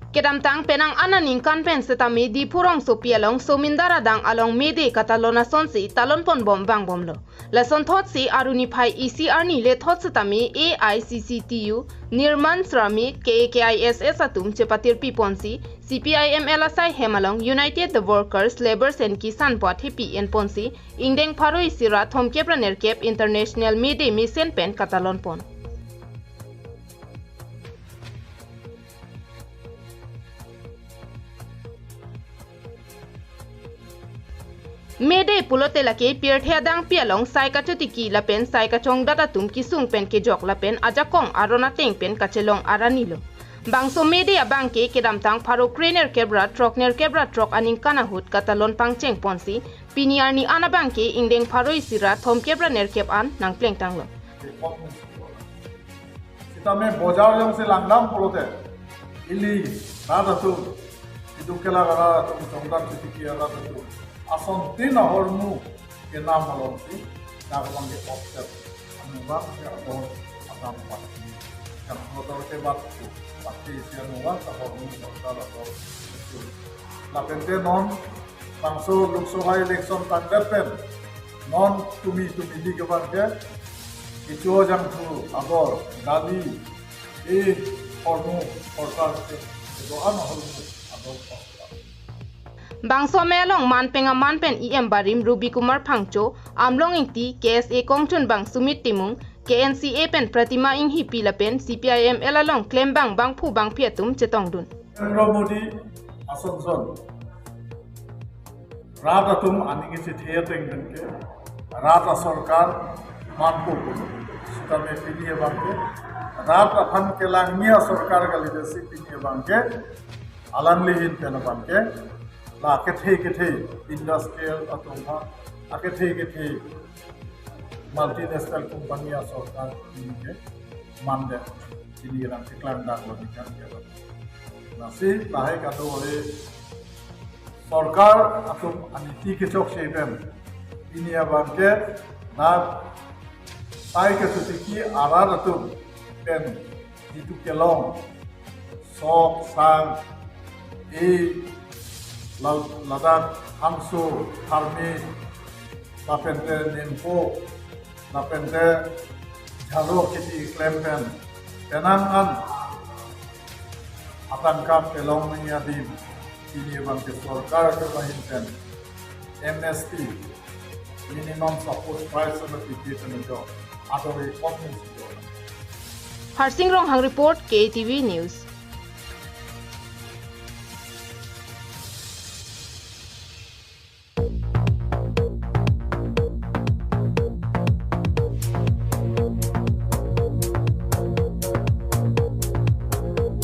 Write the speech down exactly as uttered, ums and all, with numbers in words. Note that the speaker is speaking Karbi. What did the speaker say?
Kedamtang penang aningkan pen setame Diphu rongsopi along Somindar adang along May Day katalon asonsi talon ponbom vangbomlo. Lasonthotsi aruni phai isi arni lethot setame A I C C T U, Nirman Shramik, K A K I S S atum chepatirpi ponsi C P I M L asai hem along United the Workers, Labourers and Kisan pu athepi en ponsi ingdeng pharo isi ra thomkep ra nerkep International May Day mesen pen katalon pon. May Day pulote lake pirthe adangpi along sai kachotiki lapen sai kachongdat atum kesung pen kejok lapen ajakong aron ateng pen kachelong arnilo. Bangso May Day abangke kedamtang pharo kre nerkep ra throk nerkep ra throk aningkan ahut katalon pangcheng ponsi pini arni an abangke ingdeng pharo isi ra thomkep ra nerkep an nangplengtanglo. Sitame bojar jongsi langdam pulote, ili rat atum, iduk kelak arat atum, chongdat chotiki arat atum asontin ahormu kenam alongsi dak abangke offset anung abangsi ador adam pati, yang kotor ke bat tu pati isi anung abang ahormu sorkar ador. Lapente non bangso Lok Sabha election tangdet pen non tumi tumi di kebang ke kecho jangthu ador, dali, e hormu hortar ke kedoan hormu ador. Bangso amei along manpeng aman pen E M barim Ruby Kumar Phangcho, Amlong Ingti, K S A kongchunbang Sumit Timung, K N C A pen Pratima Inghipi lapen C P I M L along klembang bangphu bangphi atum chetongdun. Narendra Modi asonson rat atum aning kechethe ateng pen ke rat asorkar manpo pulo. Sitame pini abangke rat aphan kelangji asorkar kali, jesi pini abangke alangli ahin pen abangke la kethe kethe industrial atum ha, akethe kethe multinational company asorkar pini ke mande, pini rang keklang danglo ningkan ke. Lasi lahai kado-e sorkar atum aniti kechokche pen pini abangke na sai kachotiki arat atum pen jitu kelong sok sang, e, la-, ladak hangso, tharmi, lapente nempo, lapente jhalo kiti klem pen penang an atangka pelong nangji adim pini abangke sorkar kemahin pen M S P, minimum support price, pen pipi pen jo ador-e kong. Harsing Ronghang report, K T V News.